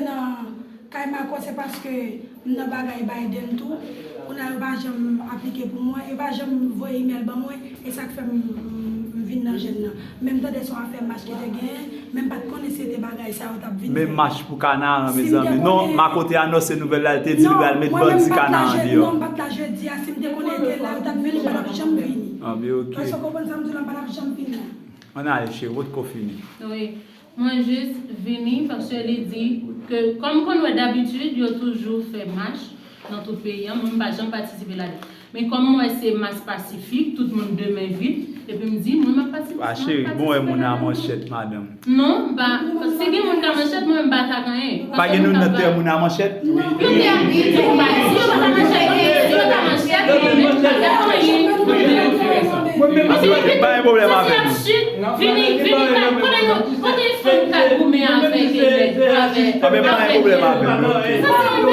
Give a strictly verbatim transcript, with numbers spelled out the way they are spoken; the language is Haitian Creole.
Nan kay Marco, se paske m nan bagay Biden tou. Kounye a yo pa janm aplike pou mwen, yo pa janm voye imèl ban mwen, e sa k fè m, m, m vin nan jèn nan. Men m tande se yon afè mach ki te genyen, men m pa t konnen se te bagay sa yo t ap vin fè. Men mach pou Kanaran, mezanmi. Non, Marco te anonse nouvèl la, li te di li pral met bandi Kanaran deyò. Non, m pa t la jedi a, si m te konnen te la, yo t ap vini, m pa t ap janm vini. Paske w konprann sa m di w la, m pa t ap janm vini la. Ann ale, cheri, ou potko fini. Wi. Mwen jis vini paske li di ke, kòm m konn wè dabitid, yo toujou fè mach nan tout peyi an, mwen m pa janm patisipe ladan. Men kòm m wè se mach pasifik, tout moun de men vit, epi m di, mwen m ap patisipe. Wa cheri, bon wè moun a manchèt, madanm. Non, m pa, si gen moun ka manchèt, mwen m pa ka gen anyen. Pa gen nou nan tè moun a manchèt? Yo te ap di, yo pa di, yo pa ka manchèt, men si yo ta manchèt, men y ap anyen. Ba yon pwoblèm avè nou. Vini, vini, kote nou, kote fanm k ap goumen avèk, avèk, avèk. Anben, pa gen pwoblèm avè nou. Sa se yon